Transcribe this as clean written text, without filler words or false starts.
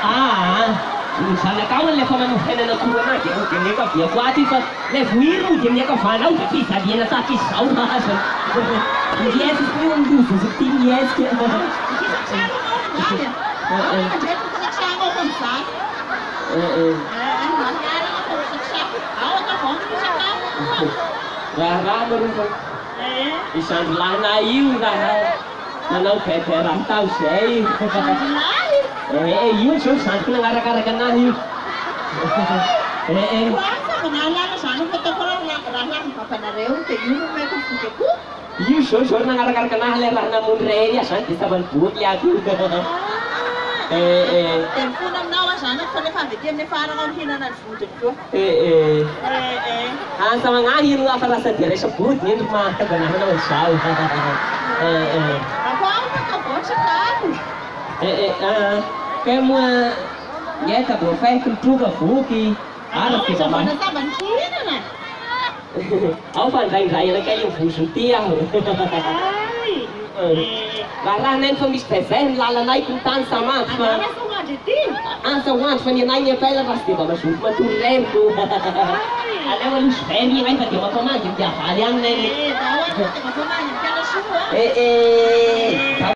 Aa ny zanakao an le fa manao fiainana akory anah dia mody amin'ny ankaviako ato io fa le vohiry mody amin'ny ankavanao dia fijaliana tahaka izao aza Mihetsika io ny loza ity mihetsika. Mikisa trano anao rangahy a! Ao ny mandraitra mikisa trano ao fa mizaha. Eh, mahiara anao fa mikisa trano. Ao atao vao ny misakafo. Raharaha nareo fa Eh. i zandry lahinay io raha nanao bebe raha tao zay. Zandry lahy? Eh, io zao zandriko nagnarakaraka anahy io. Eh, eh. Koa fa vao nahalala zanako ataoko rahalahin'ny babanareo dia io no nomeko ny vody akoho. Io zao zao nagnarakaraka anahy le raha namono reny aho zany dia tapany boky ato io. Eh, eh. Dia mifona aminao aho zanako fa rehefa avy aty amin'ny farany aho mihinana ny vodiny koa. Eh, eh. Eh, eh. Asa magnahy io fa lasa dia resa-body ny endriko mahatonga anahy manao an'izao. Eh, eh. Ako ao fa atao vao ny sakafo. Eh, eh, ah. Kay moa ngeta voafehiko ny troka voky. Ara Anao dia iza mba vao nasamba ny fihinana? Ao fa indraindray anakay io vozony ty aho. Ay. Eh. Raharaha neny fa misy bebe ny lalanay ko tany samandry fa Anao asa ho andry aty? Asa ho andry fa ny anay ny appel raha tsy dia mba mazoto matory reny ko. Aleo aloha siveny iray fa dia mampamangy ny diavaly any neny. Eh, dao any fa dia mampamangy ny mpiala soa. Eh, eh.